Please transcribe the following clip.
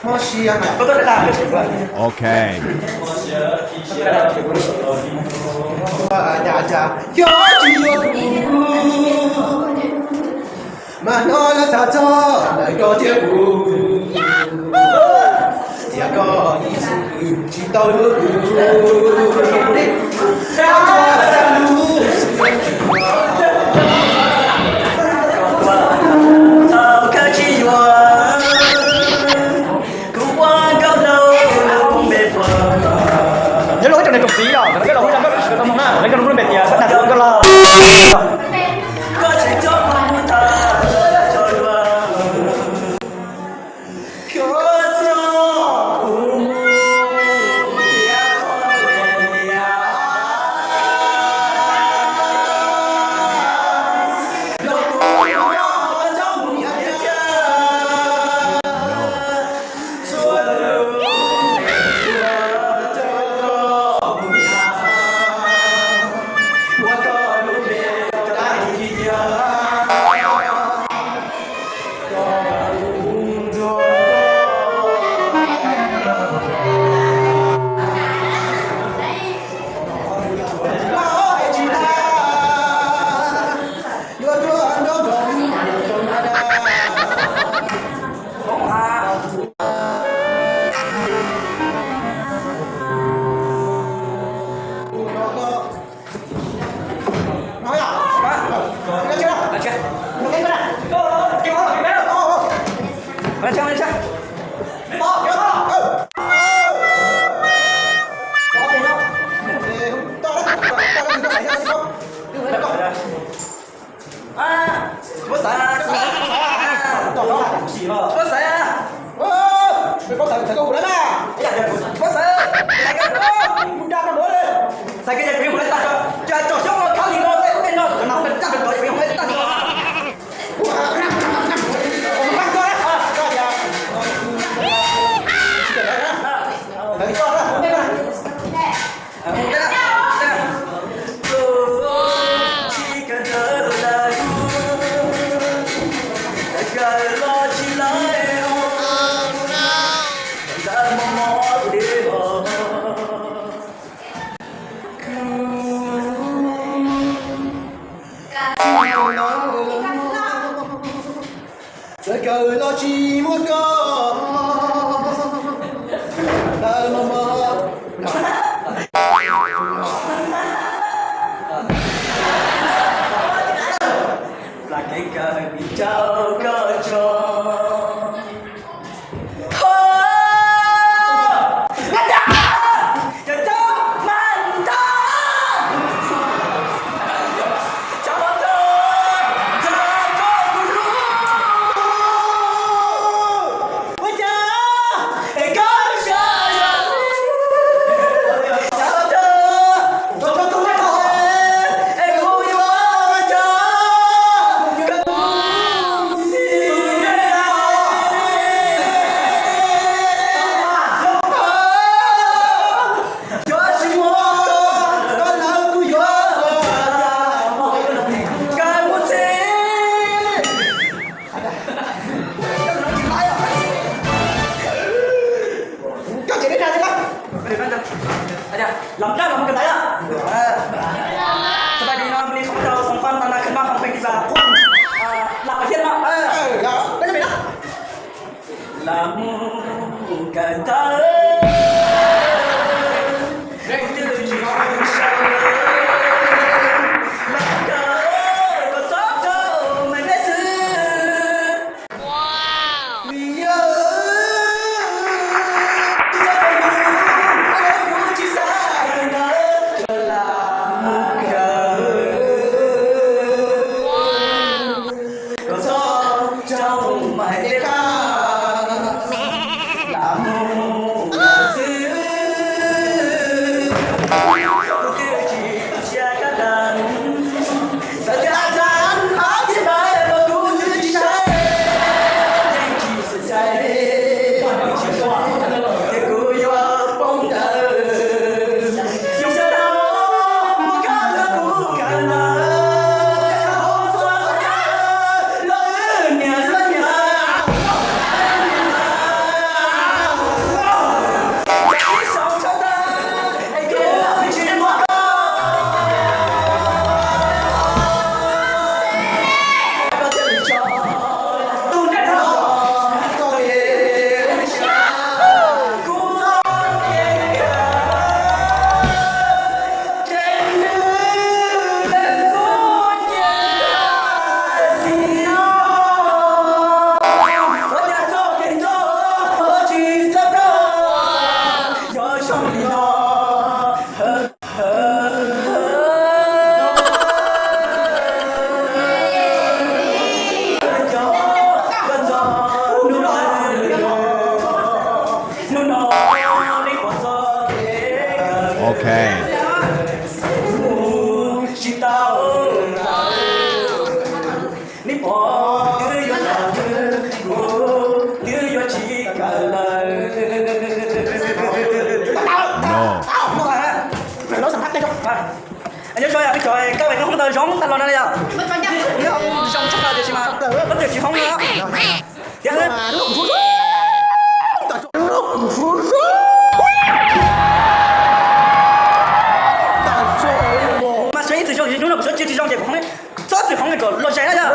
Mob siab. Ok. Yog tsis yog kuv, mas hnov lawv tham txog ntawm koj thiab kuv, tias koj ib txwm tsis tau hlub kuv. Koj txhob xav lub xwm tsis yuav, koj txhob tsis yuav, kuv ua nkauj laus lub npe puas. Nyob zoo ib tsoom niam tsoom txiv os, koj los hu nkauj laus, koj lub npe tias koj dag hu nkauj laus. Koj tsis txhob mus tham txog dua. Tsis muab xaiv, tsis muab xaiv, tsis muab xaiv, tsis muab xaiv, xaiv koj mus lawm na, tsis muab xaiv, xaiv koj mus lawm, xaiv koj yog kuv yuav mus lawm tag, cov tsom xyoob no khab li no tej ub tej no cov no mus tag cov yog kuv yuav mus lawm tag. Txawm kawg los tsis muaj koj, lawv mos mos. Plam kev kawg vim caum koj tso. Lam raj los mus kawm ntawv. Sawv daws no, nws qhov rau xoo fab na na khwv no hom pees tib zas. Lam pab thiab no. Lam mus kawm ntawv. Kuv twb tsis sawv, lam kawm kom txog rau mais me xwb. Vim yog txoj kev hlub kuv tsis xav ntawd, lam mus kawm kom txog rau mais me qab, lam mus Tsis tau, neb pom twb yuav tsis kam lawm. Nyob zoo, peb cov kab vaj hoob ntawd zoo tag los no yog? Zoo tshaj tiam sis mas koj twb tsis hoob no. Tiag, mas xyov ib txwm zoo, hnub no kuv xyov tsis zoo ces kuv hoob, txhob txwm hoob kom los zais na yog.